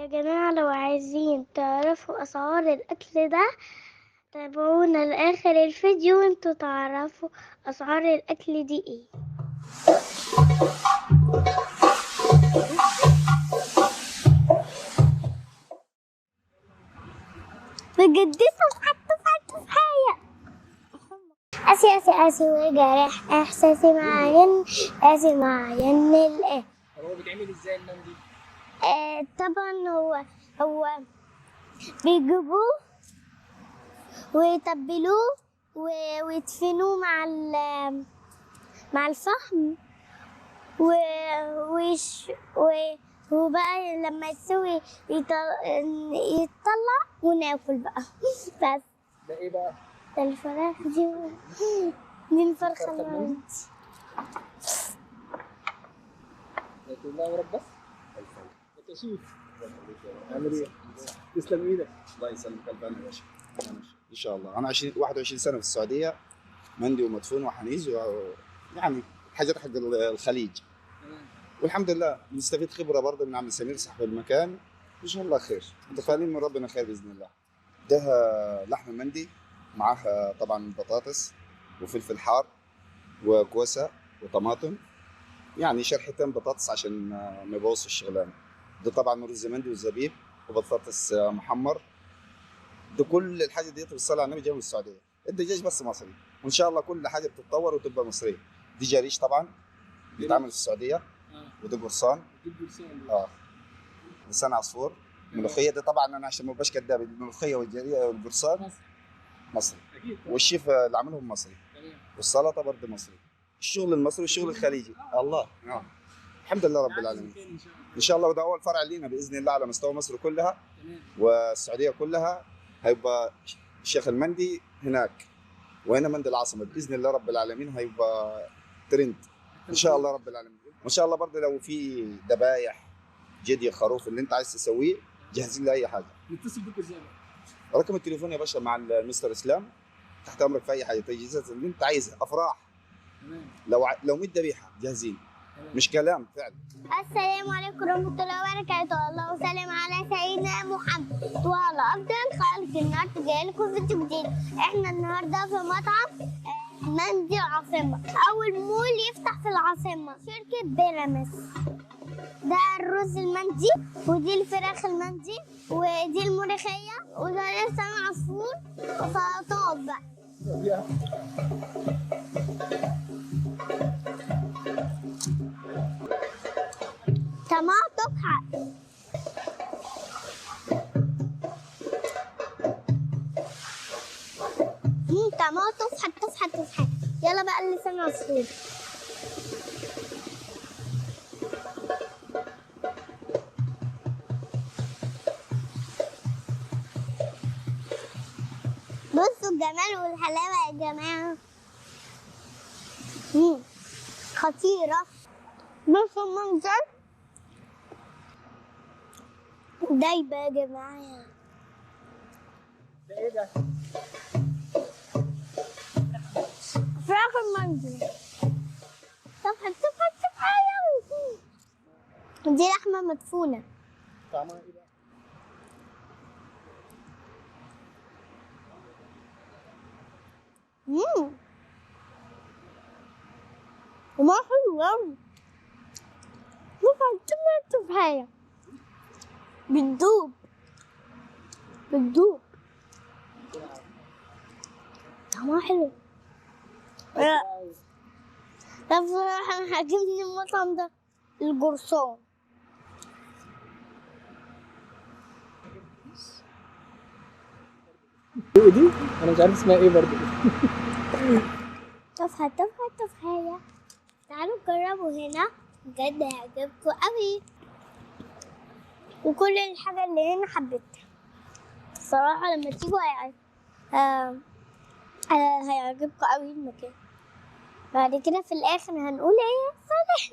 يا جماعة لو عايزين تعرفوا أسعار الأكل ده تابعونا لآخر الفيديو وانتوا تعرفوا أسعار الأكل دي ايه. بجد تفحة تفحة تفحية. قاسي قاسي قاسي وجرح إحساسي معين، قاسي معين الآن. هو بيتعمل ازاي المندي؟ طبعا هو بيجيبوه ويتبلوه ويدفنوه مع الفحم وبقى لما يستوي يتطلع وناكل بقى. بس ده ايه بقى؟ ده الفراخ دي الفرخة المندي. الله ورب بس. انت شيف عامل ايه؟ تسلم ايدك. الله يسلمك. الف هنا يا باشا. ان شاء الله انا 21 سنة في السعودية، مندي ومدفون وحنيز يعني حاجات حق الخليج. والحمد لله بنستفيد خبره برضه من عم سمير صاحب المكان. ان شاء الله خير، متفائلين من ربنا خير باذن الله. ده لحم مندي معاها طبعا بطاطس وفلفل حار وكوسه وطماطم، يعني شرحتين بطاطس عشان ما يبوظش الشغلانة. ده طبعا رز مندي وزبيب وبطاطس محمر. ده كل الحاجة دي بالصلاة على النبي جاية من السعودية. الدجاج بس مصري، وان شاء الله كل حاجة بتتطور وتبقى مصرية. دي جريش طبعا بيتعمل في السعودية، وده قرصان. لسان عصفور. ملوخية ده طبعا انا عشان ما ابقاش كداب، الملوخية والجريئه والقرصان مصري، والشيف اللي عاملهم مصري، والسلطة برضه مصري. الشغل المصري والشغل الخليجي. الله الحمد لله رب العالمين. ان شاء الله وده اول فرع لينا باذن الله على مستوى مصر كلها والسعودية كلها. هيبقى الشيخ المندي هناك وهنا مندي العاصمة باذن الله رب العالمين، هيبقى ترند ان شاء الله رب العالمين. وان شاء الله برضه لو في ذبايح جدي خروف اللي انت عايز تسويه جاهزين لاي حاجة. نتصل بك ازاي؟ رقم التليفون يا باشا مع المستر اسلام، تحت امرك في اي حاجة، تجهيزات اللي انت عايزها، افراح، لو 100 ذبيحة جاهزين، مش كلام فعلا. السلام عليكم ورحمة الله وبركاته، اللهم صل على سيدنا محمد وعلى أفضل خلق. النهارده جاي لكم فيديو جديد. احنا النهارده في مطعم مندي العاصمة، أول مول يفتح في العاصمة، شركة بيراميدز. ده الرز المندي، ودي الفراخ المندي، ودي الملوخية، وده لسان عصفور وسلطات بقى. طماطم حق. طماطم حق تفحة تفحة. يلا بقى اللسان عصفور. بصوا الجمال والحلاوة يا جماعة، خطيرة. بصوا المنظر دايبة يا جماعة. ده ايه ده؟ فراخ المندي. تفحة تفحة تفحة. دي لحمة مدفونة. طعمها ايه بقى؟ وما حلو أوي. تفحة تفحة تفحة. بتدوب بتدوب. طعمها حلو. لا بصراحة أنا عاجبني المطعم ده الجرسون. دي أنا مش عارف اسمها إيه برضه. تفحة تفحة تفحية. تعالوا جربوا هنا بجد هيعجبكوا قوي. وكل الحاجة اللي هنا حبيتها الصراحة، لما تيجوا هيعجبكوا قوي المكان. بعد كده في الآخر هنقول ايه؟ صالح.